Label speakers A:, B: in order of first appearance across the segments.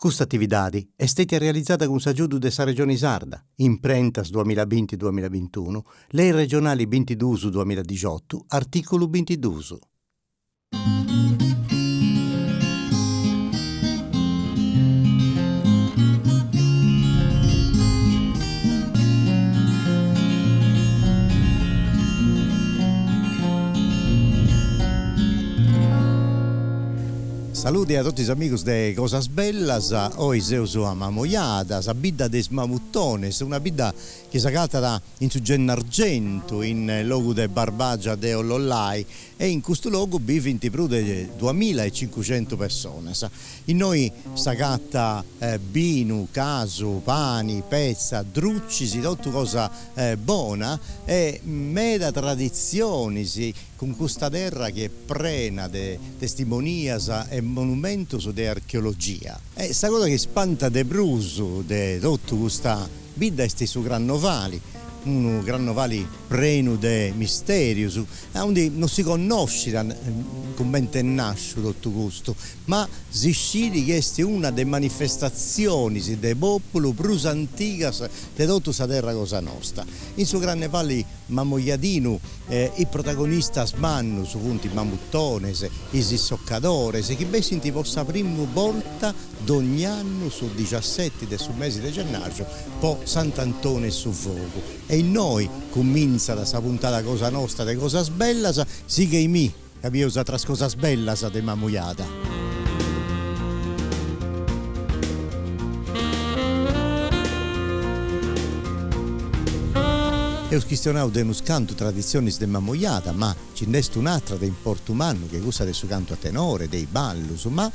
A: Custa atividadi est stètia realizada cun s'agiudu de sa Regioni Sarda, Imprentas duamillabinti duamillabintunu, Lei regionali bintiduus duamilladixotu, artìculu bintiduus. Saludi a totu is amigus de Cosas Bellas, oi seus a Mamoiada, sa bidda de is Mamutones, una bidda chi s'agatat in su Gennargentu, in logu de Barbagia de Ollollai, e in custu logu bivint prus de duamilla e cincuxentu personas. Innoi s'agatat binu, casu, pani, petza, drucis, totu cosa bona e meda traditzionis cun custa terra chi est prena de testimonias e monumentus de archeologia. E sa cosa chi spantat de prus de totu custa bidda est su Crannovali, unu Crannovali prenu de misterius, aundi no si connoscit cumenti est nasciu totu custu, ma si scit chi est una de is manifestatzionis de populu prus antigas de totu sa terra cosa nosta. In su Carnevali Mamoiadinu is protagonistas mannus funt is mamutones, is issocadores, chi bessint po sa primu borta dogn'annu su dixaseti de su mesi de gennargiu po Sant'Antoni 'e su fogu. E innoi cumintzat sa puntada cosa nosta de Cosas Bellas, sigheimì ca bieus atras cosas bellas de Mamoiada. Eus chistionau de unus cantu traditzionis de Mamoiada, ma Ci nd'est un'atra de importu mannu che cussa de su cantu a tenore, de is ballus, ma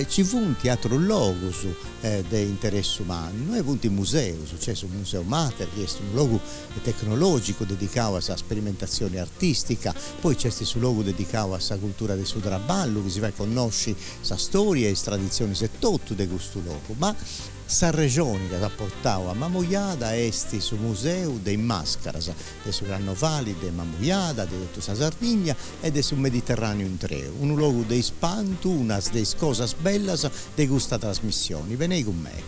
A: ci funt atrus logus de interessu mannu e funt museus, c'est su Museu Mater chi est unu logu tecnologicu dedicau a sa sperimentatzioni artistica, poi c'est su logu dedicau a sa cultura de su traballu chi si fait connosci sa storia e is traditzionis etotu de custu logu, ma S'arrexoni ca s'at portau a Mamoiada est su Museu de is Màscaras, de su Crannovali de Mamoiada, de totu sa Sardigna e de su Mediterràneu intreu. Unu logu de ispantu, una de is cosas bellas de custa trasmissioni. Benei cun mei.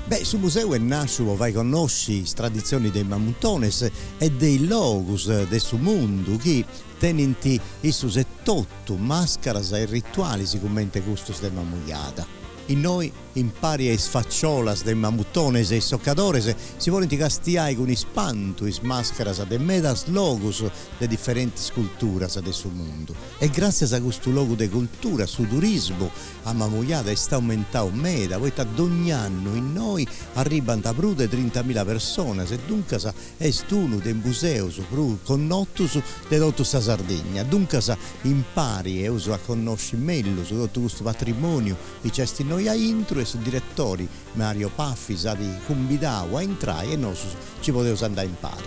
A: Beh, su museu est nàsciu po fai connosci is traditzionis de is mamutones e de is logus de su mundu chi tenint issus etotu màscaras e ritualis cumenti custus de Mamoiada. Innoi Impari a is faciolas de is mamutones e issocadores si podint castiai cun ispantu is màscaras de medas logus de diferentis culturas de su mundu. E gràtzias a custu logu de cultura su turismu a Mamoiada est aumentau meda poita dogn'annu innoi arribant prus de trintamila personas e duncas Est unu de is museus prus connotus de totu sa Sardigna, duncas impari eus a connosci mellus totu custu patrimòniu chi nc'est innoi aintru e su diretori Mario Paffi s'at cumbidau a intrai e nosus nci podeus andai impari.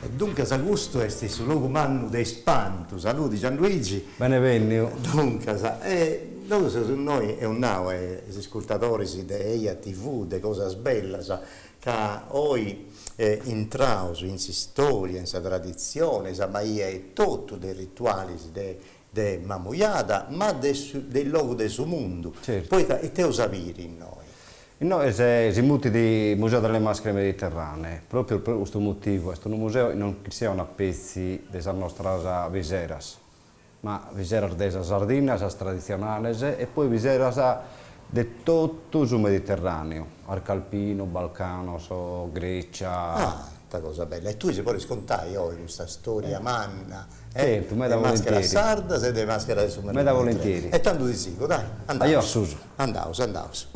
A: E duncas custu est su logu mannu de ispantu, saludi Gianluigi.
B: Bene benniu.
A: Duncas, e nosu seus innoi, eus nau a is iscurtadoris de Eja TV, de Cosas Bellas, ca oi intraus in s'istoria, in sa traditzione, sa maia etotu de is ritualis de de Mamoiada, ma de su de is logus de su mundu, poita ita eus a biri innoi?
B: Innoi si mutit Museo delle Maschere Mediterranee, propriu pro custu motivu, est unu museu chi non chistionat petzi de sas nostras biseras, ma biseras de sa Sardinna, sas traditzionales, e poi biseras de totu su Mediterraneu, arcu alpinu, Balcanos, Grecia.
A: Ah, ita cosa bella. E tui si podis contai oi custa storia manna,
B: eh? Certu, meda
A: De
B: mascheras
A: volentieri. sardas e de mascheras de su
B: Meda volentieri.
A: E tandu ti sigu, dai, andaus.
B: Ajò a susu.
A: Andaus, andaus.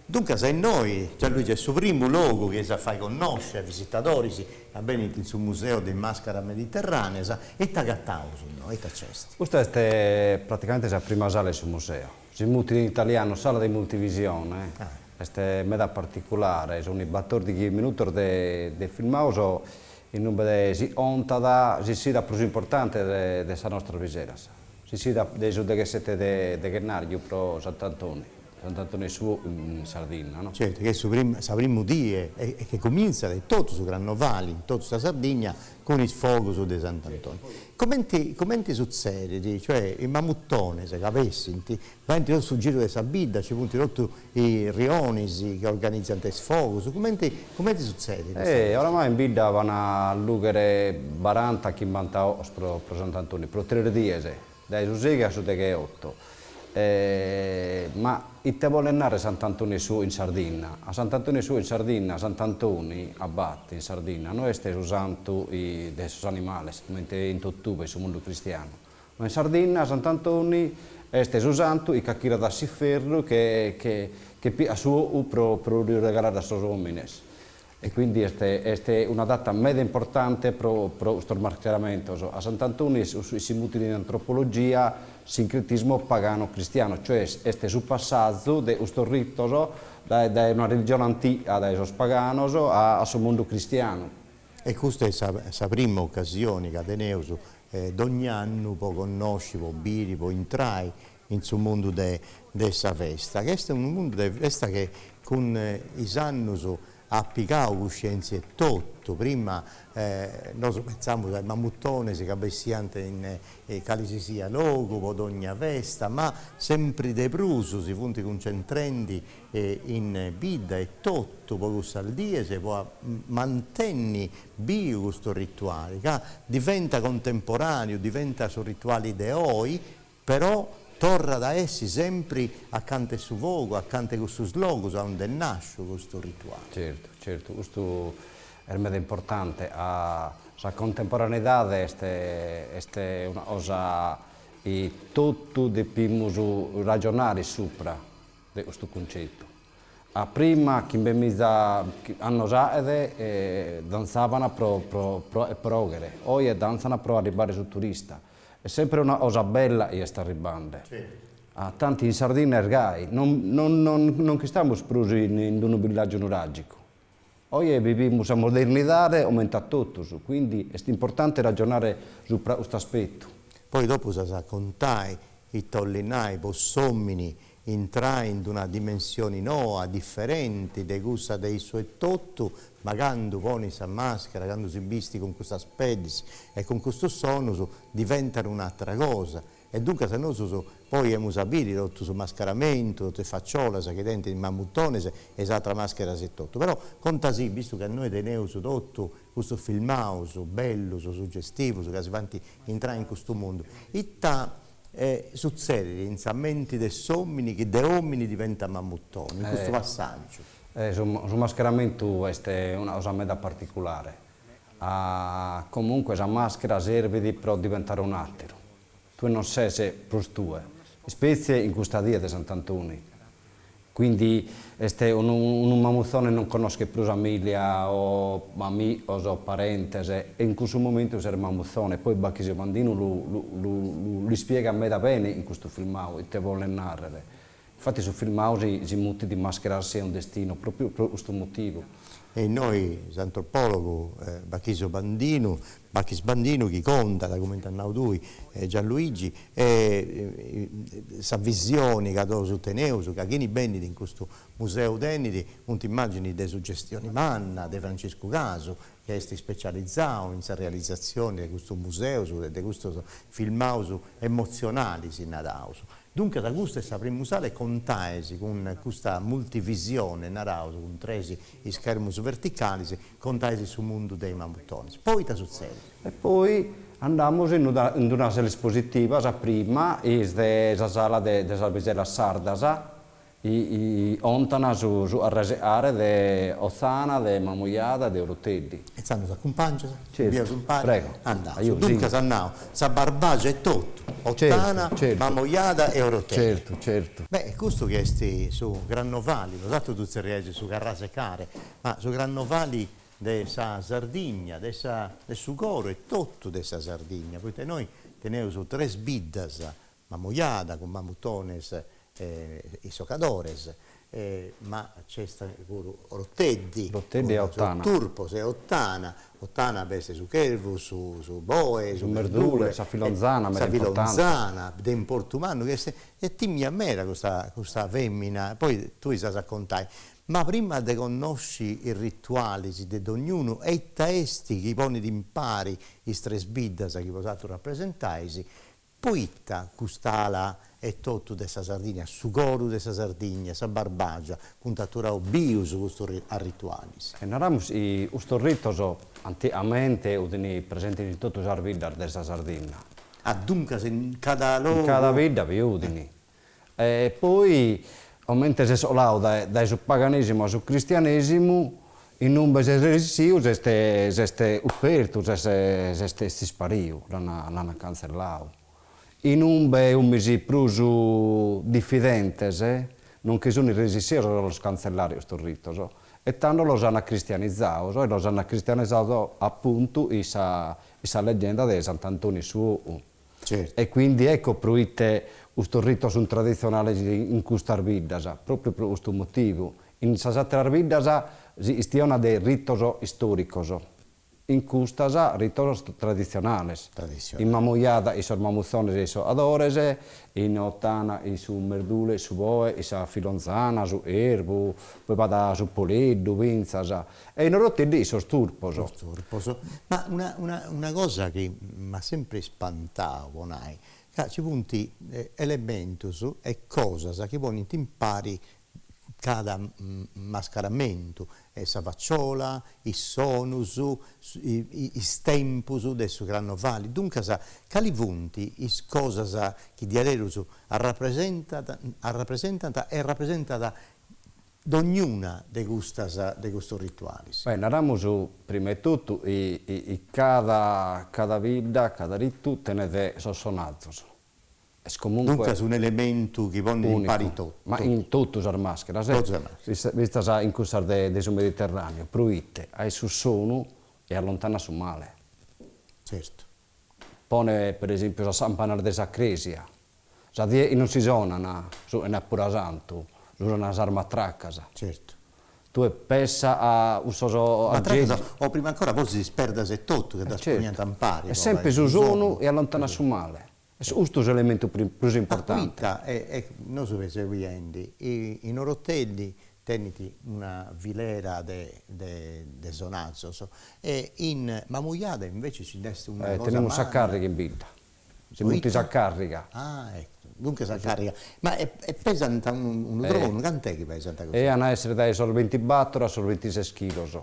A: Duncas innoi, Gianluigi, est su primu logu chi eis a fai connosci a is visitadoris ca benint in su Museu de is Màscaras Mediterràneas. Ita agataus innoi, ita nc'est?
B: Custa est praticamente sa prima sala 'e su museu. Si mutit in italianu sala di multivisione, est meda particulare, sunt batòrdighi minutos de de filmados in ube si contat s'issida prus importante de de sas nostras biseras, s'issida de su deghessete de de ghennàrgiu pro Sant'Antoni. Sant'Antoni 'e su 'ogu in Sardinna, no?
A: Certu, chi est su primu, sa primu die e chi cumintzat e totu su Crannovali in totu sa Sardigna cun is fogus de Sant'Antoni. Comenti comenti sutzedit? Cioè is mamuthones ca bessint, faint totu su giru de sa bidda, ci funt totu is rionis chi organizant is fogus, cumenti cumenti sutzedit custa
B: Eh, oramai in bidda van a allughere baranta chimbanta 'ogos pro pro Sant'Antoni, pro tres dies, dae su seighi a su degheotto. Ma ite bolet narrer Sant'Antoni 'e su 'ogu in Sardinna? A Sant'Antoni 'e su 'ogu in Sardinna, Sant'Antoni abate in Sardinna no est su santu de sos animales, comente in totube in su mundu cristianu, ma in Sardinna Sant'Antoni est su santu chi ch'achirat a s'inferru che che che pigat su 'ogu pro pro lu regalare a sos omines. E quindi est est una data meda importante pro pro custos mascheramentos. A Sant'Antoni si mutit in antropologia sincretismo pagano cristiano, cioè est su passazu de custos ritos dae dae una religione antiga, dae sos paganos, a a su mundu cristianu.
A: E custa est sa sa prima ocasioni ca teneus dogni annu po connosci, po biri, po intrai in su mundu de de sa festa, ca est unu mundu de festa che cun is annus at pigau cuscientzia e totu, prima nosu pentzamus a is mamuthones ca bessiant in cali si siat logu po dogna festa, ma sempri de prus si funt cuncentrendi in bidda e totu po cussas dies po mantenni biu custu rituali, ca diventat contemporaneu, diventat su rituali de oi Però torrat a essi sempri acanta 'e su fogu, acanta 'e cussus logus aundi est nàsciu custu rituali.
B: Certu, certu, custu est meda importante, a sa contemporaneidade est est una cosa chi totu depimus ragionare supra de custu cuncettu. A prima, chimbemiza annos aet, dantzabana pro pro pro proghere, oje dantzana pro arribare su turista. Est sempre una cosa bella chi est arribande. A tanti in Sardinna est gai, non non non non ch'istamus prus in in unu villaggiu nuragicu. Oje bivimus sa modernidade comente a totus, quindi est importante ragionare supra custu aspettu.
A: Poi dopu s'as a contai ita 'ollit nai po s'omini Intrai in d'una dimensioni noa, diferenti de cussa de issu etotu, ma candu ponit sa maschera, candu si bistit cun custas peddis e cun custus sonus, diventat un'atra cosa. E duncas nosus poi emus a biri totu su mascaramentu, totu is faciolas chi tenint is mamuthones e is atras mascheras etotu. Però contasì, bistu ca innoi teneus totu custus filmaus bellus, sugestivus, ca si faint intrai in custu mundu, ita E sutzedit in sa menti de s'omini chi de omini diventat mamuthoni, in custu passaggiu.
B: Su su mascheramentu est una cosa meda particulare. Comunque sa maschera servit pro diventare un'atteru. Tue non ses prus tue, ispetzie in custa die de Sant'Antoni. Quindi est unu unu mamuthone non connoschet prus familia o amigos o parentes e in cussu momentu ses mamuthone, poi Bachisio Bandinu lu lu lu l'ispiegat meda bene in custu filmau ite bolet narrer. Infatti su filmau si si mutit Mascherarsi è un destino propriu pro custu motivu.
A: E innoi s'antropologu Bachisio Bandinu Bachis Bandinu chi contat, cumenti as nau tui Gianluigi, e sa visioni ca totus teneus, ca chini benit in custu museu tenit, funt immàginis de sugestioni manna de Franciscu Casu, chi est specializau in sa realizatzioni de custus museus e de custus filmaus emotzionalis, naraus. Duncas custa est sa primu sala e contais cun custa multivisione, naraus, cun tres ischermus verticalis, contais su mundu de is mamuthones. Poi ita sutzedit?
B: E poi andamus in una in una sala espositiva, sa prima est de sa sala de de sas biseras sardas, chi 'ontan su su carrasegare de Otzana, de Mamujada, de Oroteddi.
A: E intzandus s'acumpàngias? Certu, impari? Prego. Andaus. Duncas as nau sa Barbagia etotu, Otzana, Mamujada e Oroteddi.
B: Certu, certu.
A: Beh, custu chi est su Crannovali, bosatrus ddu tzerriais su Carrasecare, ma su Crannovali de sa Sardigna, de sa de su coro etotu de sa Sardigna, poita innoi teneus tres biddas, Mamujada cun Mamuthones e is socadores, ma nc'est puru Oroteddi,
B: Oroteddi e Ottana.
A: Thurpos e Ottana. Ottana b'est su chervu, su su boe,
B: su merdule, sa filonzana
A: meda importante. Sa filonzana de importu mannu chi est, e timia meda custa custa femina, poi tui s'as a contai. Ma prima de connosci is ritualis de dognunu e ita est chi ponit impari is tres biddas chi bosatrus rapresentais, Poita cust'ala etotu de sa Sardigna, su coru de sa Sardigna, sa Barbagia, funt aturaus bius custus arritualis?
B: E naramus chi custos ritos antigamente fint presentes in totu sas biddas de sa Sardinna.
A: Ah, duncas in cada logu.
B: In cada bidda bi fint. E poi, comente s'est coladu dae su paganesimu a su cristianesimu, inumbe s'est resissiu s'est s'est ispertu, s'est s'est ispariu, l'an l'an cantzelladu. Inumbe 'umis prus diffidentes non che sun resissios a los cantzellare custos ritos e tando los an cristianizados e los an cristianizados apuntu in sa in sa leggenda de Sant'Antoni 'e su 'Ou.
A: Certu.
B: E quindi ecco proite custos ritos sunt traditzionales in custas biddas, propriu pro custu motivu. In sas àteras biddas si chistionat de ritos istòricos, in custas ritos traditzionales. In Mamujada in sos mamutzones e in sos 'adores, in Ottana in su merdule, su boe, in sa filonzana, su 'erbu, poi b'at su poleddu fintzas. E in Oroteddi sos thurpos.
A: Sos thurpos. Ma una una una cosa chi m'at sempri ispantau, po nai, ca ci funt elementus e cosas chi ponint impari cada mascaramentu, sa faciola, is sonus, is tempus de su carnovali, duncas cali funt is cosas chi diaderus arrapresentant arrapresentant e rapresentat Dognuna de custas de custos ritualis.
B: Beh, naramus prima 'e totu chi cada cada bidda, cada ritu tenet sos sonazos. Est comunque.
A: Duncas un'elementu chi ponet impari totu.
B: Ma in totu sas mascheras, fintzas in cussas de su Mediterraneu, proite ca su sonu e allontanat su male.
A: Certu.
B: Pone per esempiu sas campanas de sa cresia, Sa die chi non si sonan, su 'Enapura Santu, sonan sas matracas.
A: Certu.
B: Tue pessa a cussos
A: Matracas o prima ancora forsis is perdas e totu che ddas poniant impari.
B: Est sempre su sonu chi allontanat su male. Est custu s'elementu prus importante.
A: Ma poita, nosu seus biendi, in Orotelli tenint una filera de de sonazos e in Mamujada invece ci nd'est una cosa manna.
B: Tenimus sa carriga in bidda. Si mutit sa carriga.
A: Ah ecco, duncas sa carriga. Ma e pesant unu tronu, cant'est chi pesant
B: custos? E an a essere dae sos bintibattor a sos bintises chilos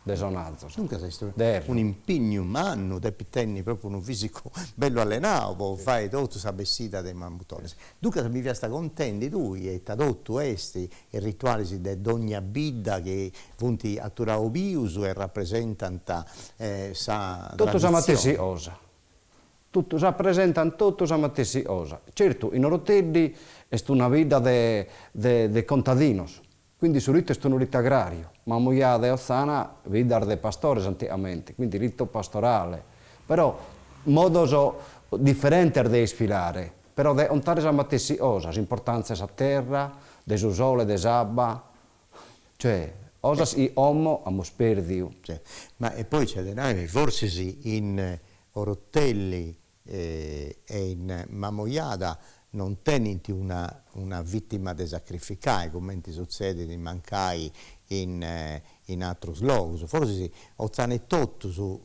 B: de sonazos.
A: Duncas est un'impignu mannu, depit tenni propriu unu fisicu bellu allenau po fai totu sa bessida de Mamuthones. Duncas mi fiast contendi tui ita totu est is ritualis de dogna bidda chi funt aturaus bius e rapresentant sa
B: Totu sa matessi cosa. Totu rapresentant totu sa matessi cosa. Certu, in Oroteddi est una bidda de de contadinos, quindi su ritu est unu ritu agrariu, Mamujada e Otzana biddas de pastores anticamente, quindi rito pastorale, però modos diferentes de isfilare, però de contare sa matessi cosa, s'importantzia 'e sa terra, de su sole, de s'abba, cioè cosas chi como amus perdiu.
A: Ma e poi c'est de nai chi forsis in Orotelli e in Mamojada non tenint una una vittima de sacrificai, cumenti sutzedit mancai in in atrus logus. Forsis Otzana etotu su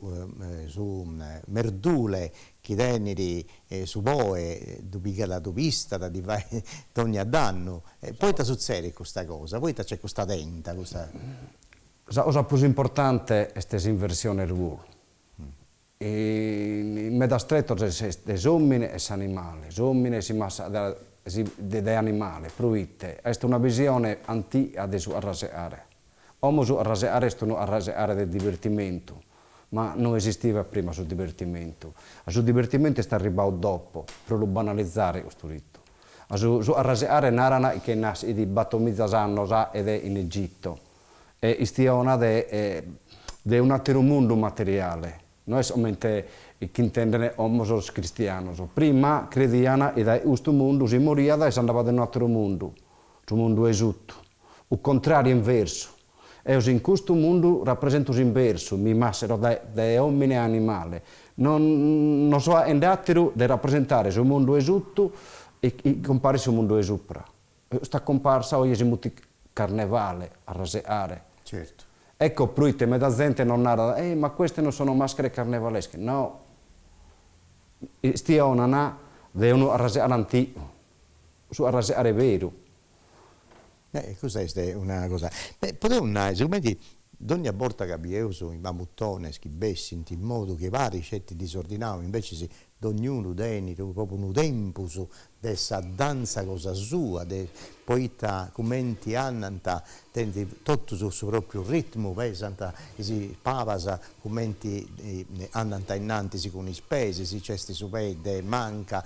A: su merdule chi tenit su boe ddu pigat, ddu pistat, ddi fait dogna dannu. Poita sutzedit custa cosa? Poita nc'est custa tenta, custa.
B: Sa cosa prus importante est s'inversione 'e ruolu. In medas tretos est s'òmine e s'animale, s'òmine si massat de animale, proite est una visione antiga de su carraseare. Como su carraseare est unu carraseare de divertimentu, ma no esistivat prima su divertimentu. A su divertimentu est arribbadu dopo, pro lu banalizare custu ritu. A su su carraseare naran chi naschit battomizas annos a ed in Egitto e chistionat de de un'ateru mundu materiale, no est comente chi intenden como sos cristianos, prima credian chi dae custu mundu si moriat e s'andabat in un'ateru mundu, su mundu 'e sutu, u contrariu inversu. Eo in custu mundu rapresento s'inversu, mi massero dae dae omine a animale, non non so aende ateru de rapresentare su mundu 'e suttu e chi cumparit su mundu 'e supra. Custa cumparsa oje si mutit carnevale, arraseare.
A: Certu.
B: Ecco proite meda zente nos narat, eh ma queste non sono maschere carnevalesche, no, istionan de unu arraseare antigu, su arraseare beru.
A: Eh custa est una cosa. Beh, podeus nai, sigumenti dònnia borta ca bieus is mamuthones chi bessint in modu chi parit sceti disordinau, invecis Dognunu tenit propriu unu tempus de sa danza cosa sua, de poita cumenti andant tenint totus su propriu ritmu, pesant is pabas cumenti andant ainnantis cun is peis, si nc'est su pei de manca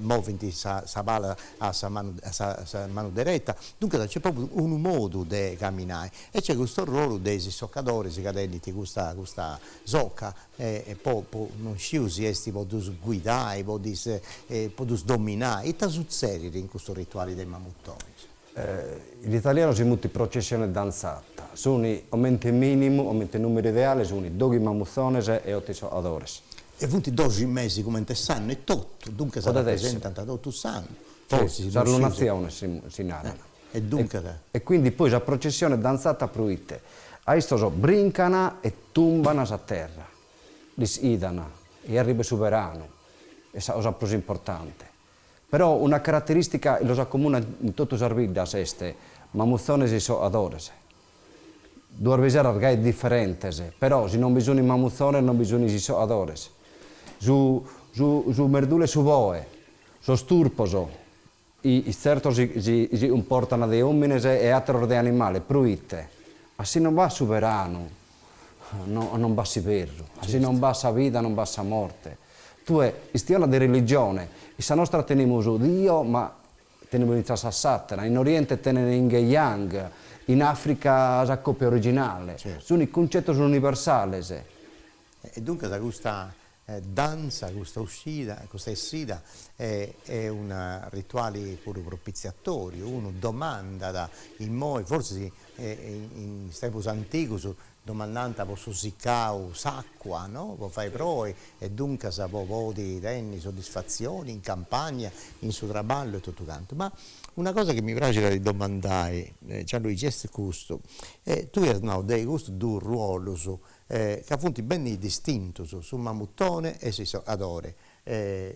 A: movint sa sa pala a sa manu a sa manu dereta, duncas nc'est propriu unu modu de caminai e nc'est custu orrolu de is issocadoris ca tenint custa custa soca E po po non sciu si est po ddus guidai, po ddis po ddus dominai, ita sutzedit in custu rituali de is mamuthonis?
B: In italianu si mutit processione danzata, sunt comente minimu, comente numeru ideale sunt doghi mamuthones e oto issohadores.
A: E funt doxi mesis comente s'annu e totu, duncas rapresentant totu s'annu,
B: forsis, sas lunatziones si si narat.
A: E duncas.
B: E quindi poi sa processione danzata proite a issos brincana e tumbana sa terra, lis 'idana e arribet su beranu, est sa cosa prus importante. Però una caratteristica chi los accomunat in totu sas biddas est mamutzones e issohadores. Duas biseras gai diferentes, però si non bi sun is mamutzones non bi sun is issohadores. Su su su merdule e su boe, sos turpos I tzertos si si cumportan de omines e ateros de animale, proite? A si non b'at su beranu no non b'at s'iberru, a si non b'at sa vida non b'at sa morte. Tue istionas de religione, in sa nostra tenimus Dio ma tenimus fintzas sa Satana, in Oriente tenen Yin e Yang, in Africa sa copia originale, sunt cuncetos universales.
A: E duncas custa Danza, custa uscida, custa essida est unu rituali puru propitziatoriu, unu domandat immoi, fortzis in is tempus antigus domandant po su sicau s'acua, no, po fai proi e duncas po podi tenni soddisfatzioni in campagna, in su traballu e totu cantu. Ma una cosa chi mi praxit a ti domandai, Gianluigi, est custu, tui as nau de custus duus ruolus ca funt beni distintus, su mamuthone e s'issohadore,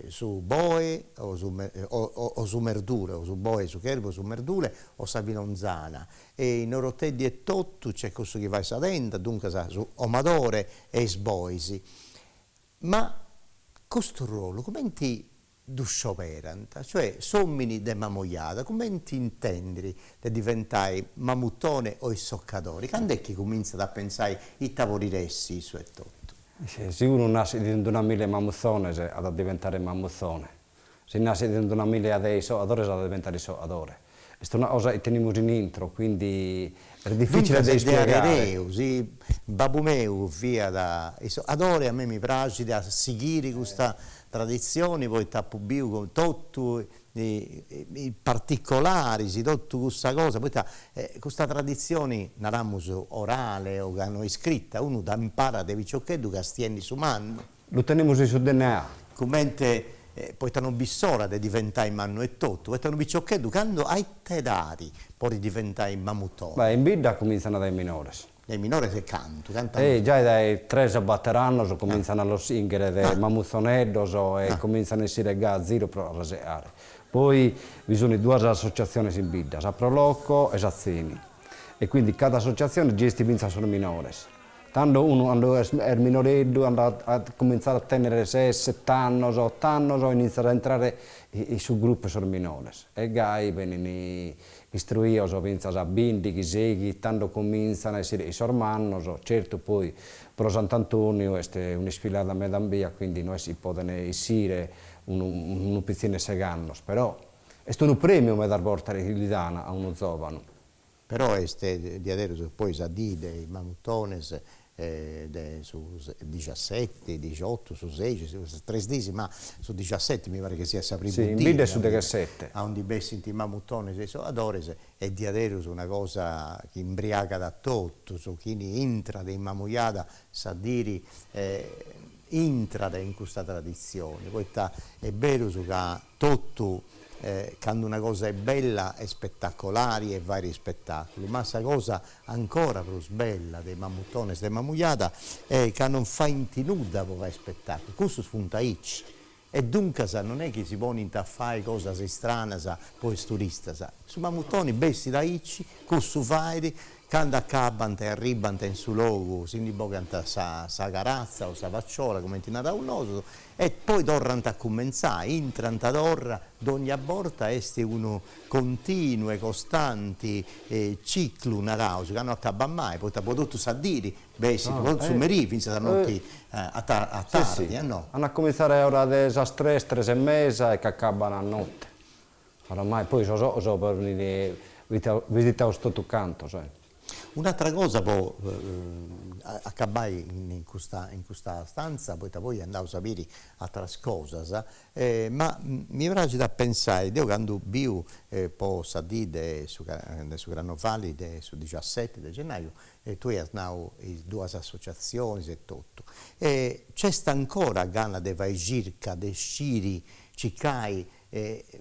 A: su boe o su o su merdule, o su boe su chervu o su merdule o sa filonzana, e in Oroteddi etotu nc'est cussu chi fait sa tenda, duncas su 'omadore e is bois. Ma custu ruolu cumenti ddu scioberant, cioè s'omini de Mamoiada cumenti intendit de diventai mamuthone o issocadori, candu est chi cumintzat a pentzai ita podit essi issu etotu?
B: Si unu nascit in d'una 'amìlia 'e mamuthones at a diventare mamuthone, si nascit in d'una 'amìlia de issohadores at a diventare issohadore. Est una cosa chi tenimus in intro, quindi est difficile de ispiegare.
A: Duncas de arereu, si babbu meu fiat issohadore, a mei mi praxit a sighiri custa traditzioni poita apu biu totu is particolaris, totu cussa cosa, poita custa traditzioni, naramus, orale o ca no iscrita, unu dda imparat de piciocheddu castiendi su mannu.
B: Lu tenimus in su dna.
A: Comente, poita non b'est s'ora de diventai mannu etotu, poita unu piciocheddu candu, a ita edadi podit diventai mamuthone?
B: Beh, in bidda cumintzan dae minores.
A: Dae minores e cantu?
B: Cantu annos? Giai dae tres o batter annos cumintzan a los inghere de mamuthoneddos e cumintzan a essire gai a ziru pro arraseare. Poi bi sun duas associatziones in bidda, sa Pro Loco e sa Zeni. E quindi cada associatzione gestit fintzas sos minores. Tando unu cando est minoreddu, cando at cumintzadu a tennere ses, set'annos, ot'annos, initziat a intrare in su grupu 'e sos minores e gai benin istruidos fintzas a bindighi, seighi, tando comintzan a essire sos mannos, certu poi pro Sant'Antoniu est un'isfilada meda ambia, quindi no est chi poden essire unu unu pitzinnu 'e segh'annos, però est unu premiu medas bortas chi li dan a unu zovanu.
A: Però est diaderus poi sa dì de is mamuthones. de su diciaseti, diciotu, su seixi, tres dis, ma su diciaseti mi parit chi siat sa primu dì.
B: Sì, in bidda est su deghessete.
A: Aundi bessint is mamuthonis e is issohadoris e diaderus una cosa chi imbriagat a totus, chini intrat in Mamujada sa diri intrat in custa traditzioni, poita est berus ca totu candu una cosa est bella est spettacolari e fait spettaculu, ma sa cosa ancora prus bella de is mamuthones de Mamujada est ca non faint nudda po fai spettaculu, cussus funt aici e duncas non est chi si ponint a fai cosas istranas po is turistas, su mamuthoni bessit aici, cussu fait, Candu acabant e arribant in su logu si ndi bogant sa sa caratza o sa faciola, cumenti naraus nosu, e poi torrant a cumentzai, intrant torra, dogna borta est unu continu e costanti ciclu, naraus, ca no acabat mai, poita po totu sa diri bessit, po totu su merì, fintzas a noti a tardi, no?
B: Ant a cumintzare a ora de sas tres, tres e mesa e ch'acaban a note. Oramai poi sos ojos benint visitados totu cantos.
A: Un'atra cosa po acabai in custa in custa stanza, poita poi andaus a biri atras cosas, ma mi praxit a pensai, deu candu biu po sa dì de su de su carnovali de su diciaseti de gennaiu, tui as nau is duas associatzionis e totu, nc'est ancora gana de fai circa, de sciri, circai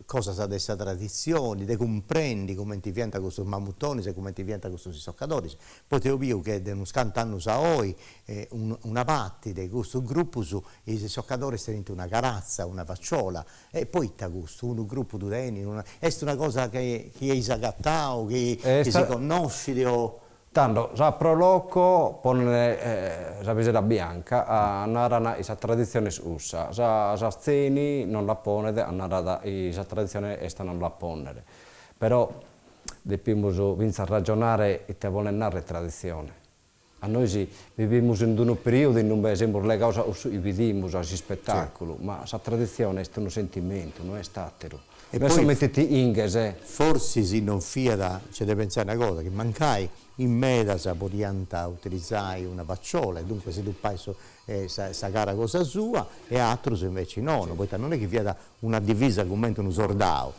A: cosas de sa traditzioni, de cumprendi cumenti fiant custus mamuthonis e cumenti fiant custus issocadoris, poita eus biu che de unus cantu annus a oi una parti de custus grupus is issocadoris tenint una caratza, una faciola, e poita custu, unu grupu ddu tenit, una, est una cosa chi eis agatau, chi si connoscit o
B: Tando, sa Pro Loco ponet sa visera bianca a naran chi sa traditzione est cussa, sa sa Atzeni non la ponet a narat chi sa traditzione est a non la ponnere. Però depimus fintzas ragionare ite bolet narrer traditzione. A nois vivimus in unu periodu in ue semus legados a cussu chi bidimus, a s'ispetaculu, ma sa traditzione est unu sentimentu, no est ateru.
A: E poi
B: solamente ti inghes.
A: Forsis non fiat, nc'est de pentzai una cosa, chi mancai in medas podiant utilizai una faciola e duncas si tupai sa sa cara cosa sua e atrus inveci nono, poita non est chi fiat una divisa cumenti unu sordau,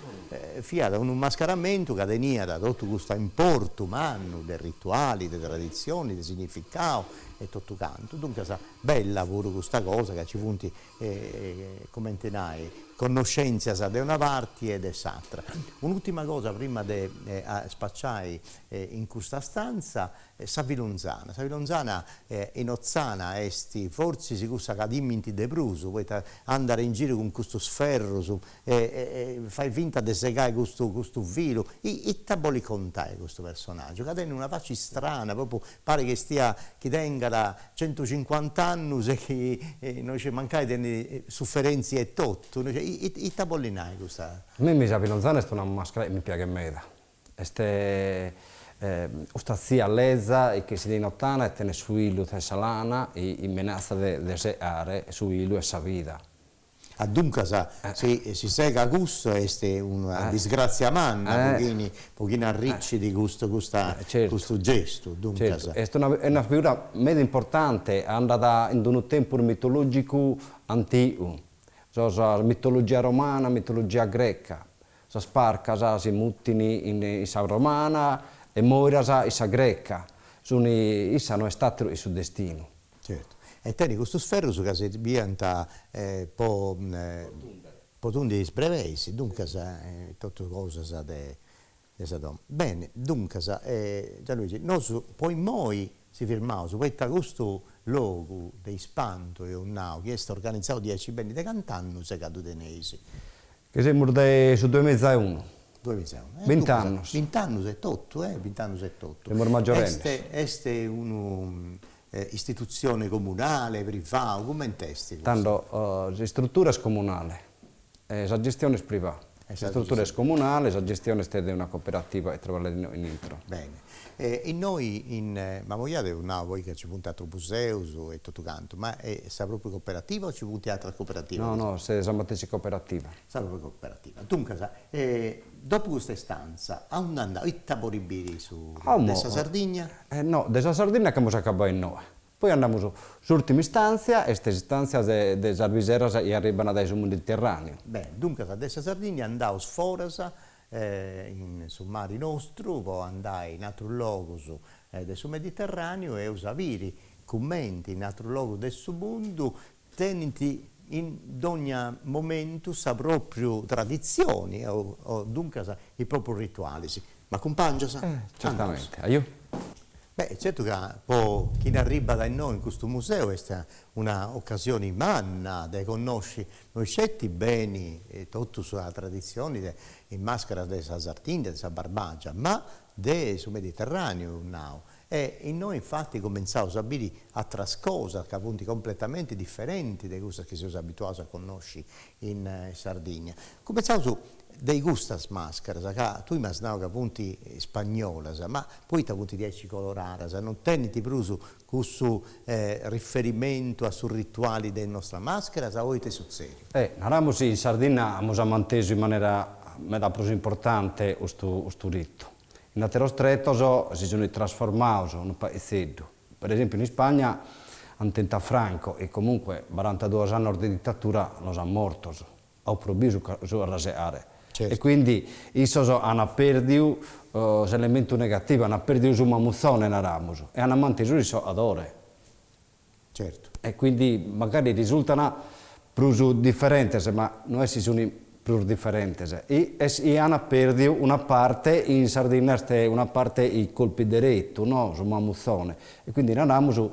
A: fiat unu mascaramentu ca teniat totu custu importu mannu de rituali, de traditzioni, de significau e totu cantu, duncas bella puru custa cosa ca ci funt comente nai, connoscentzias de una parti e de s'atra. Un'ultima cosa prima de spaciai in custa stanza, sa filonzana. Sa filonzana in Otzana est fortzis cussa ca timint de prus, poita andat in giru cun custus ferrus e fait finta de segai custu custu filu, ita bolit contai custu personaggiu, ca tenit una faci strana, propriu parit chi stia chi tengat centucincuant'annus e chi no sciu mancai tenit suferentzia e totu, no sciu, ita bollit nai custa.
B: A mimmi sa filonzana est una mascara chi mi piaghet meda, est custa tzia leza chi essit in Ottana e tenet su 'ilu de sa lana e menatzat de seare su 'ilu 'e sa vida.
A: Ah duncas si si segat cussu est una disgratzia manna po chini po chini arricit custu custa custu gestu duncas.
B: Certu, est una est una figura meda importante, andat in d'unu tempus mitologicu antigu, sa mitologia romana, mitologia greca, sas parcas si mutin in sa romana e moiras in sa greca, sun issa no est ateru chi su destinu.
A: Certu. E tenit custus ferrus ca serbiant po po tundi is brebeis, duncas totu cosas de de sa domu. Beni, duncas Gianluigi, nosu po immoi si firmaus, poita custu logu de ispantu, eus nau, chi est organizau diaici beni, de cant'annus est ca ddu teneis?
B: Che semus de su duemizaeunu.
A: Duemizaeunu.
B: Bint'annos.
A: Bint'annus e totu, eh, bint'annus e totu.
B: Semus maggiorennes.
A: Est est unu Istitutzione comunale, privau, cument'est
B: custu? Tando, s'istrutura est comunale e sa gestione est privà. S'istrutura est comunale, sa gestione est de una cooperativa chi traballat in intro.
A: Bene. E innoi in Mamujada eus nau poi ca nci funt atrus museus e totu cantu, ma est sa propriu cooperativa o nci funt atras cooperativas?
B: No, no, est sa matessi cooperativa.
A: Sa propriu cooperativa. Duncas, dopu custa istanza, aundi andaus? Ita podit biri su de sa Sardigna?
B: No, de sa Sardinna ch'amus acabau innoe. Poi andamus, s'urtima istantzia est s'istantzia de de sas biseras chi arribant dae su Mediterraneu.
A: Bene, duncas de sa Sardigna andaus foras in su mari nostru po andai in atrus logus de su Mediterraneu e eus a biri cumenti in atrus logus de su mundu tenint in dogna momentu sa propriu traditzioni o duncas is proprius ritualis. M'acumpangias?
B: Certamente, ajo.
A: Beh, certu ca po chini arribat innoi in custu museu est una ocasioni manna de connosci no isceti beni totu sa traditzioni de is mascheras de sa Sardigna, de sa Barbagia, ma de su Mediterraneu, nau. E innoi infati cumentzaus a biri atras cosas ca funt completamenti diferenti de cussas chi seus abituaus a connosci in Sardigna. Cumentzaus de custas mascheras ca tui m'as nau ca funt spagnolas, ma poita funt diaici coloradas? Non tenint prus cussu riferimentu a su rituali de is nostras mascheras o ita est sutzediu?
B: Naramus in Sardinna amus mantesu in manera meda prus importante custu custu ritu. In ateros tretos si sunt trasformados unu paitzeddu. Per esempiu in Ispagna ant tentu a Franco e comunque barantaduos annos de ditatura los at mortos. At probiu su su carraseare. E quindi issos an perdiu s'elementu negativu, an perdiu su mamutzone naramus, e an mantesu s'issohadore.
A: Certu.
B: E quindi magari risultan prus diferentes, ma no est si sun prus diferentes, est chi an perdiu una parte, in Sardinna est una parte chi colpit deretu, no, su mamutzone, e quindi naramus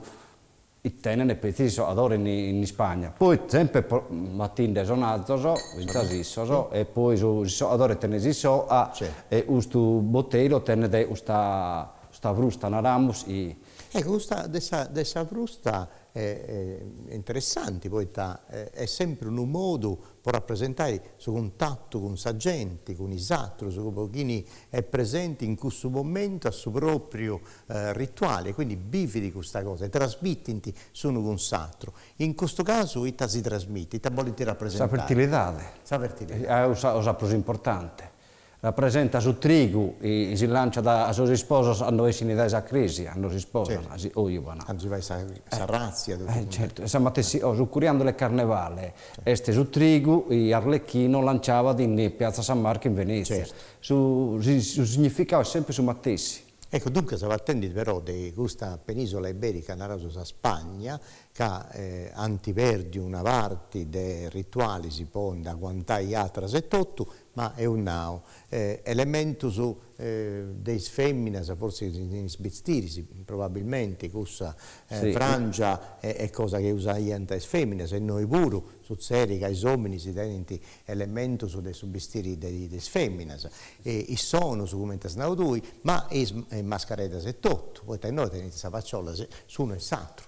B: chi tenen petzi s'issohadore in in Ispagna, poi sempre batinde sonazos, fintzas issos, e poi su s'issohadore tenet s'issoa e custu boteiro tenet custa custa frusta naramus chi
A: Ecco, custa de sa de sa frusta est interessanti poita est sempri unu modu po rapresentai su cuntatu cun sa genti, cun is atrus, po chini est presenti in cussu momentu a su propriu rituali e quindi bivit custa cosa e trasmitint s'unu cun s'atru. In custu casu ita si trasmitit, ita bolint
B: rapresentai? Sa fertilidade.
A: Sa fertilidade.
B: Est sa cosa prus importante. Rapresentat su trigu chi si lanciat a sos isposos cando essin dae sa cresia, cando s'isposan, si ojuban.
A: Cando si fait sa ratzia.
B: Certu, e sa matessi cosa, su curiandolo 'e carnevale est su trigu chi Arlecchino lanciabat in Piazza San Marco in Venezia. Su significadu est sempre su matessi.
A: Ecco, duncas partendi però de custa penisola iberica, naraus sa Spagna, ca ant perdiu una parti de ritualis po nd'aguantai atras e totu, Ma eus nau, elementus de is feminas, fortzis in is bistiris, probabilmenti cussa frangia est cosa chi usaiant is feminas e innoi puru sutzedit ca is ominis tenint elementus de su bistiri de is feminas, is sonus cumenti as nau tui, ma is mascareddas etotu, poita innoi tenint sa faciolla s'unu e s'atru.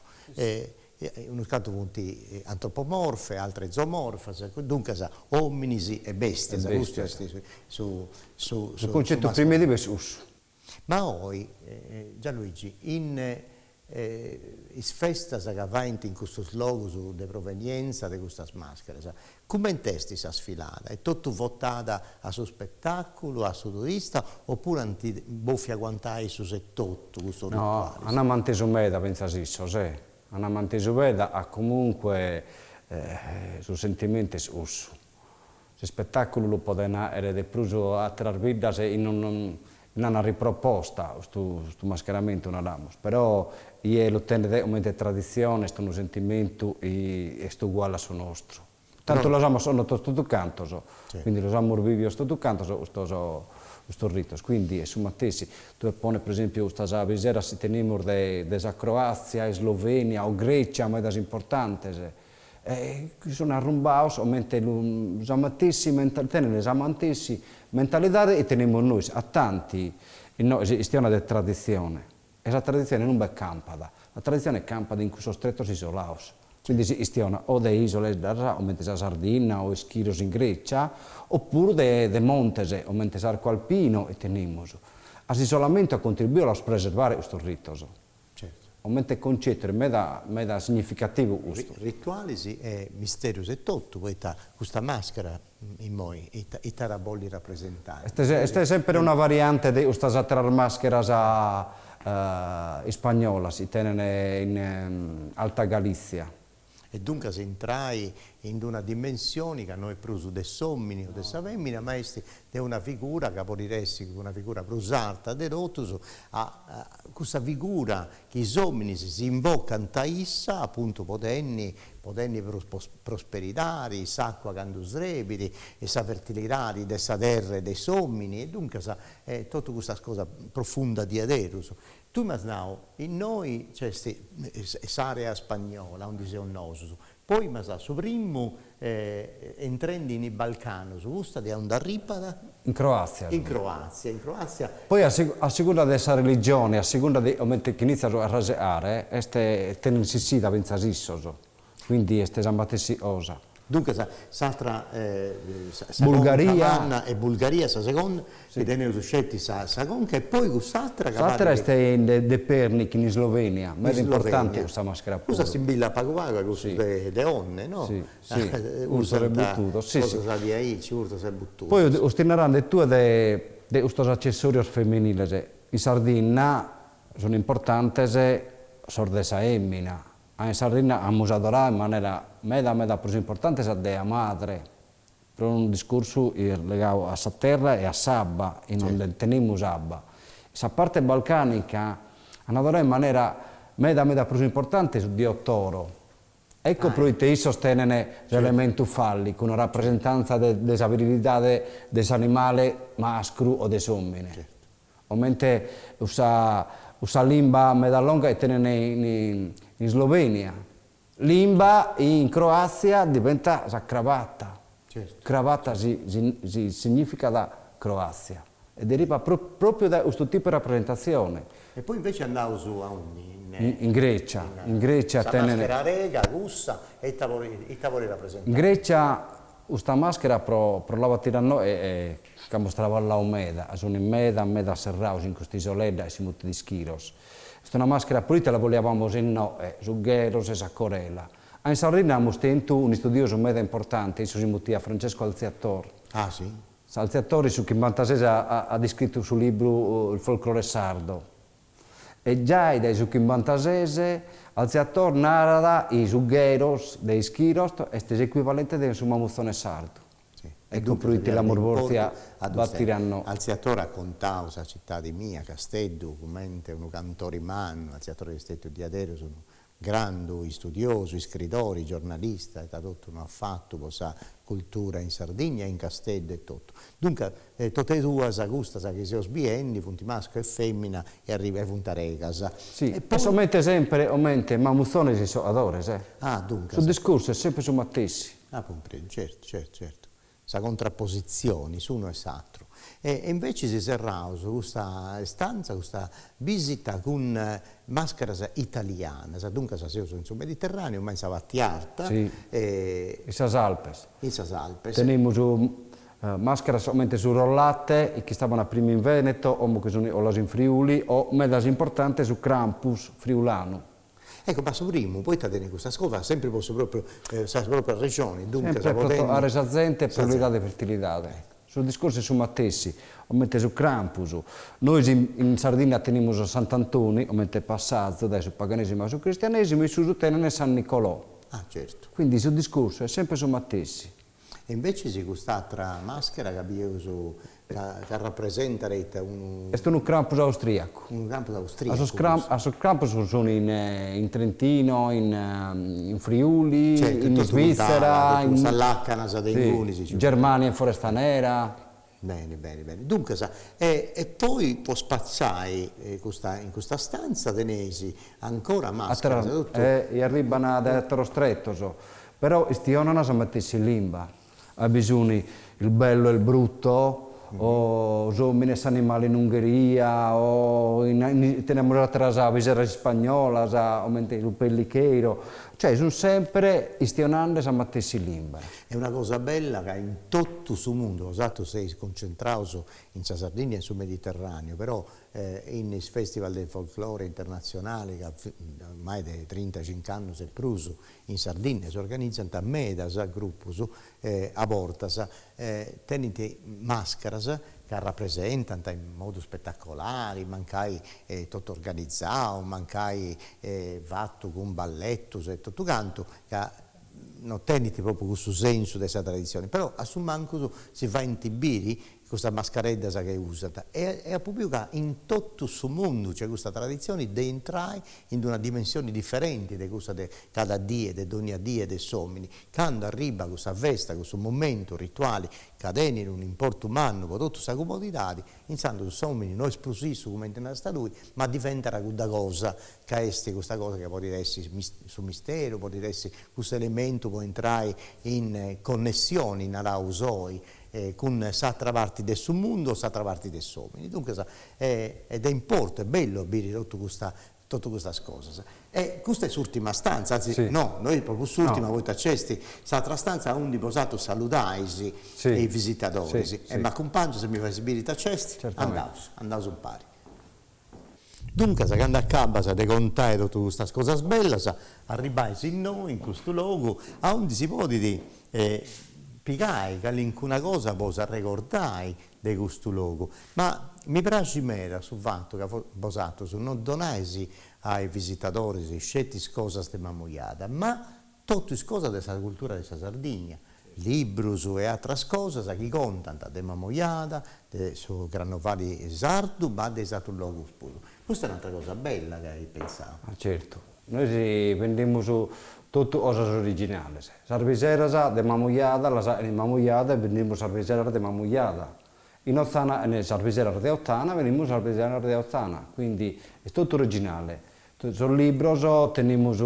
A: Unus cantu funt antropomorfe, altre zoomorfas, duncas ominis e bestias, custu est su
B: su su concettu primitivu est cussu.
A: Ma oi, Gianluigi, in is festas ca faint in custus logus de provenienza de custas mascheras, Cument'est sa sfilada? Est totu votada a su spetàculu, a su turista, opuru ant bòfiu aguantai issus etotu custus
B: ritualis? No, ant mantesu meda fintzas issos, eh. Ant mantesu meda, a comunque su sentimentu est cussu. S'ispetàculu lu poden àere de prus àteras biddas e non l'an riproposta custu custu mascheramentu naramus, però chie lu tenet comente traditzione est unu sentimentu chi est uguale a su nostru. Tantu los amus connotos totu cantos, quindi los amus bivios totu cantos custos custos ritos, quindi est su matessi. Tue pone pro esempiu custas biseras si tenimus de de sa Croazia, Islovenia o Grecia medas importantes, e chi sun arrumbados comente lu sa matessi tenen sa matessi mentalidade chi tenimus nois, a tanti inoghe si chistionat de traditzione e sa traditzione non be campat, sa traditzione campat in cussos tretos isolados, quindi si chistionat o de isoleddas comente sa Sardinna o Schiros in Grecia, opuru de de montes comente s'arcu alpino chi tenimus, a s'isolamentu at contribuidu a los preservare custos ritos. Comente concettu est meda meda significativu custu.
A: Ritualis e misterius etotu, poita custa maschera. Immoi, ita ita at a bolli rapresentai?
B: Est sempri una variante de custas ateras mascheras ispagnolas chi tenent in Alta Galizia.
A: E duncas intrai in d'una dimensioni ca no est prus de s'omini o de sa femina, ma est de una figura ca podit essi una figura prus arta de totus, a cussa figura chi is ominis si invocant a issa apuntu po tenni po tenni prus prosperidadi, s'acua candu srebit, e sa fertilidadi de sa terra e de s'omini, e duncas totu custas cosas profundas diaderus. Tui m'as nau, innoi nc'est s'area spagnola aundi seus nosus, poi m'as nau su primu intrendi in is Balcanus, custa de aundi arribat?
B: In Croazia.
A: In Croazia, in Croazia.
B: Poi a segunda de sa religione, a segunda de comente chi iniziat su carrasegare, est tenent s'issida fintzas issos, quindi est sa matessi cosa.
A: Duncas s'atra sa conca manna est Bulgaria sa seconda, chi teneus sceti sa conca e poi cuss'atra
B: ca S'atra est in de Pernik in Islovenia, meda importanti custa maschera puru.
A: Custa assimbillat pagu pagu a cussus de Onne, no?
B: Si, si, urtos e buttudos,
A: si si. Cosas diaici, urtos e buttudos.
B: Poi ti narende tue de custos accessorios feminiles, in Sardinna sun importantes sos de sa 'emina, A in Sardinna amus adoradu in manera meda meda prus importante sa Dea Madre, pro unu discursu ligadu a sa terra e a s'abba, e non nde tenimus abba. Sa parte balcanica an adoradu in manera meda meda prus importante su Dio Toro. Ecco proite issos tenen s'elementu fallicu, una rapresentanza de sa virilidade de s'animale mascru o de s'omine. Comente cussa cussa limba meda longa chi tenen in Islovenia. Limba in Croazia diventat sa cravatta. Cravatta si si significat Croazia e derivat propriu dae custu tipu 'e rapresentatzione.
A: E poi invece andaus aundi?
B: In Grecia, in Grecia
A: tenen. Sa maschera arega, cussa, e ita bolit ita bolit rapresentai?
B: In Grecia custa maschera pro pro la batire a nois Ca amus traballau meda, sunt meda meda serraus in custa isoledda e si mutit Schiros. Est una maschera proite la boliabamus innoe, su Gheros e sa Corela. A in Sardinna amus tentu un'istudiosu meda importante, issu si mutiat Francesco Alziator.
A: Ah si?
B: S'Alziator in su chimbantases at iscritu su libru Il folklore sardo. E giai dae su chimbantases Alziator narat chi su Gheros de Ischiros est s'ecuivalente de su Mamutzone sardu. Ecco proite l'amus bòrtia batire a no.
A: Alziator at contau sa citadi mia, Casteddu, cumenti unu cantori mannu, Alziator est stetiu diaderus unu grandu istudiosu, iscridori, giornalista, ita totu no at fatu po sa cultura in Sardigna e in Casteddu e totu. Duncas totu e duas custas chi seus biendi funt mascru e femina e arriba e funt aregas.
B: Si, e comente sempre, comente mamutzones issohadores.
A: Ah, duncas.
B: Su discursu est sempre su matessi.
A: Ah, cumprendi, certu, certu, certu. Sa contrapositzioni, s'unu e s'atru. E invecis serraus custa stanza, custa bisita cun mascheras italianas, duncas seus in su Mediterraneu, ma in sa parti arta.
B: Si, in sas Alpes.
A: In sas Alpes.
B: Tenimus mascheras comente su Rollate, chi istaban prima in Veneto, como che sun 'olados in Friuli, o medas importante su Krampus friulanu.
A: Ecco, ma su primu, poita tenit custas cosas, sempri po su propriu, sa propria rexoni,
B: duncas po tenni. Sempre po sa zente pro li dare fertilidade. Su discursu est su matessi, comente su Krampus. Nois in Sardinna tenimus a Sant'Antoni, comente passazu dae su paganesimu a su cristianesimu, issos tenent San Nicolò.
A: Ah, certu.
B: Quindi su discursu est sempre su matessi.
A: E invecis cust'atra maschera ca bieus ca rapresentat ita unu.
B: Est unu Krampus austriacu.
A: Unu Krampus austriacu.
B: A sos Krampus sun in Trentino, in Friuli, in Isvizzera,
A: in. Sas lacanas de ingunis.
B: In Germania in Foresta Nera.
A: Beni beni beni. Duncas e poi po spaciai custa in custa stanza teneis ancora mascheras
B: totu. E arribant dae ateros tretos, però istionan sa matessi limba. A bi sun il bello e il brutto, o s'omine e s'animale in Ungheria, o in tenemus ateras biseras ispagnolas, comente su pellicheiro, cioè sun sempre istionande sa matessi limba.
A: Est una cosa bella ca in totu su mundu, bosatrus seis concentraus in sa Sardigna e in su Mediterraneu, però. in is festival de folclore internatzionali ca ormai de trintacinc'annus e prus in Sardinnia s'organizant medas grupus a bortas tenint mascaras ca rapresentant in modu spetacolari, mancai totu organizau, mancai fatu cun balletus e totu cantu, ca no tenint propriu cussu sensu de sa traditzioni, però a su mancus si faint biri custas mascareddas chi usant e apu biu ca in totu su mundu nc'est custa traditzioni de intrai in d'una dimensioni diferenti de cussa de cada die, de dònnia die de s'omini, candu arribat cussa festa, cussu momentu rituali ca tenit unu importu mannu po totu sa comunidadi, intzandus s'omini no est prus issu cumenti narasta tui, ma diventat cudda cosa ca est custa cosa ca podit essi su misteru, podit essi cussu elementu po intrai in connessioni, naraus oi, cun s'atra parti de su mundu o s'atra parti de s'omini. Duncas est de importu, est bellu a biri totu custa totu custas cosas. E custa est s'urtima stanza, anzi no, no est propriu s'urtima poita nc'est s'atra stanza aundi bosatrus saludais is visitadoris. E m'acumpangias e mi fais biri ita nc'est? Andaus, andaus impari. Duncas, candu acabas de contai totu custas cosas bellas, arribais innoi in custu logu aundi si podit pigai calincuna cosa po s'arregordai de custu logu. Ma mi praxit meda su fatu ca bosatrus no donais a is visitadoris sceti is cosas de Mamoiada, ma totu is cosas de sa cultura de sa Sardigna, librus e atras cosas chi contant de Mamoiada, de su Carnovali sardu, ma de is atrus logus puru. Custa est un'atra cosa bella chi ais pentzau.
B: Ah certu, nois bendimus totu cosas originales, sas biseras de Mamoiada las in Mamoiada bendimus sas biseras de Mamoiada, in Otzana sas biseras de Otzana bendimus sas biseras de Otzana, quindi est totu originale Sos libros, tenimus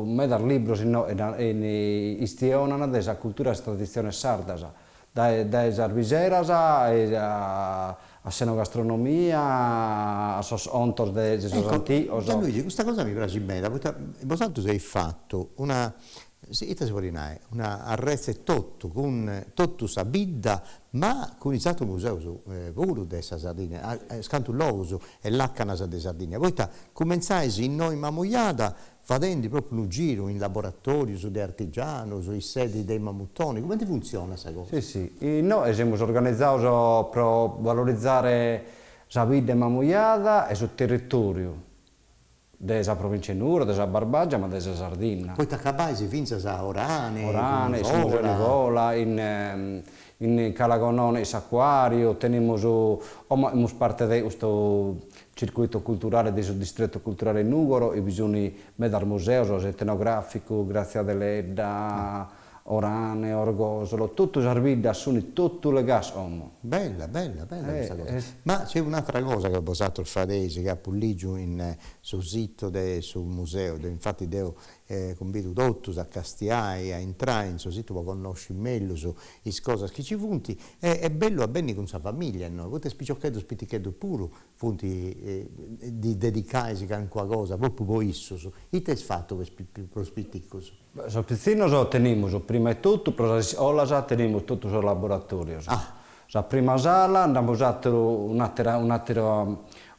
B: medas libros chi chistionan de sa cultura e sas traditziones sardas, dae dae sas biseras a a s'enogastronomia, a sos 'ontos de sos antigos.
A: Gianluigi, custa cosa mi praxit meda, poita bosatrus eis fatu una ita si podit nai, una arretza etotu cun totu sa bidda, ma cun is atrus museus puru de sa Sardigna, cantu logus e làcanas de Sardigna, poita cumentzais innoi in Mamoiada fadendi propriu unu giru in laboratorius de artigianus, is sedis de is Mamuthonis, cumenti funtzionat sa cosa?
B: Si si, innoi semus organizados pro valorizare sa bidda 'e Mamoiada e su territoriu de sa provincia 'e Nugoro, de sa Barbagia, ma de sa Sardinna.
A: Poita acabais fintzas a Orane,
B: Orane, su Museu Nivola, in in Cala Gonone in s'Acuariu, tenimus, como semus parte de custu circuitu culturale de su distretu culturale Nugoro, bi sunt medas museos, s'etnograficu, Grazia Deledda, Orane, Orgosolo, totu sas biddas sunt totu legas como.
A: Bella, bella, bella custa cosa. Ma nc'est un'atra cosa ca bosatrus fadeis, chi apu ligiu in su situ de su museu, infati deu cumbidu totus a castiai, a intrai in su situ po connosci mellus is cosas chi nci funt, e est bellu a benni cun sa familia innoi, poita is piciocheddus piticheddus puru funt ddis dedicais calincuna cosa propriu po issus, ita eis fatu po is prus piticus?
B: Sos pitzinnos tenimus prima 'e totu pro sas iscolas tenimus totu sos laboratorios. Sa prima sala nd'amus attu un'atera un'atera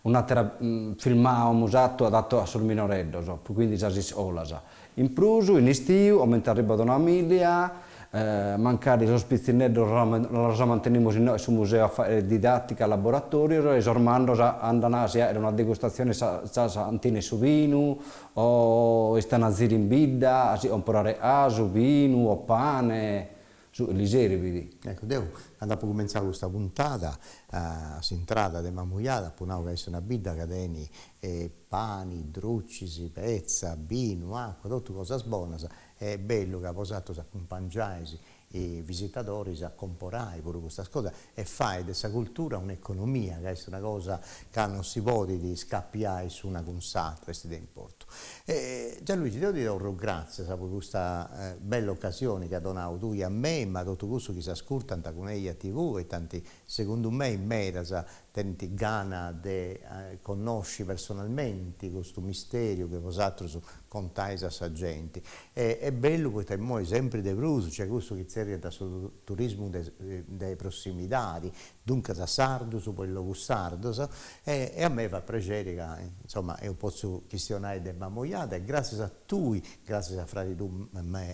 B: un'atera filmau amus attu adattu a sos minoreddos, quindi sas iscolas. In prus in istiu, comente arribat una familia, mancari sos pitzinneddos los mantenimus inoghe in su museu a fagher didattica, laboratorios e sos mannos andan a si 'aere una degustazione in sa sa cantina 'e su binu O istan a ziru in bidda a si comporare 'asu, binu o pane, su chi li serbit.
A: Ecco, deu candu apu cumentzau custa puntada, a s'intrada de Mamoiada, apu nau ca est una bidda ca tenit pani, drucis, petza, binu, acua, totu cosas bonas, e est bellu ca bosatrus acumpangiais is visitadoris a comporai puru custas cosas e fai de sa cultura un'economia, ca est una cosa ca non si podit scapiai s'una cun s'atra, est de importu. Gianluigi, deu ti torru gràtzias po custa bella ocasioni chi as donau tui a mei, ma totu cussus chi s'ascurtant cun Eja TV e tanti, segundu mei, medas. Tenint gana de connosci personalmenti custu misteriu chi bosatrus contais a sa genti. E est bellu poita immoi sempri de prus nc'est cussu chi tzerriant su turismu de prossimidadi, duncas sardus po is logus sardos, e a mei fait prexeri ca insoma eus potziu chistionai de Mamoiada e gràtzias a tui, gràtzias a fradi tuu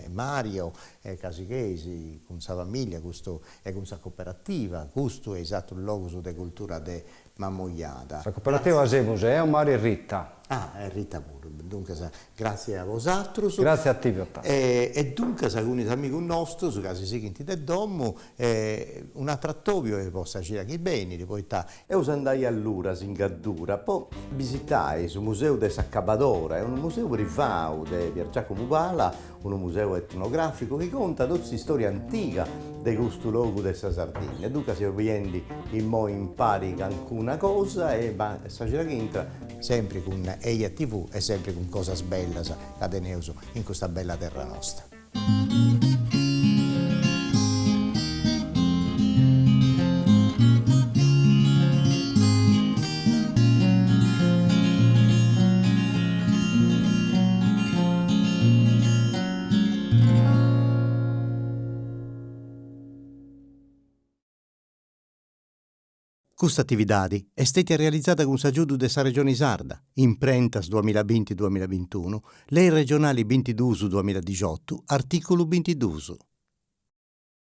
A: Mario ca sigheis cun sa familia custu e cun sa cooperativa, custu e is atrus logus de cultura de Mamoiada.
B: Sa cooperativa semus eo, Mario e Rita.
A: Ah, e Rita puru. Duncas, gratzie a bosatrus.
B: Gratzie a tibi, Ottavio.
A: E duncas cun is amigus nostus ca si sighint de domu, un'atru atobiu est po sa cida chi benit, poita eus andai a Luras in Gaddura po bisitai su museu de s'Acabadora, est unu museu privau de Pier Giacomu Pala, unu museu etnogràficu chi contat totu s'istòria antiga de custu logu de sa Sardigna. Duncas seus biendi immoi impari cancuna cosa e ma sa cida chi intrat sempri cun Eja TV e sempri cun cosas bellas ca teneus in custa bella terra nosta. Custa atividadi est stètia realizada cun s'agiudu de sa Regioni Sarda, Imprentas duamillabinti duamillabintunu, Lei regionali bintiduus duamilladixotu, artìculu bintiduus.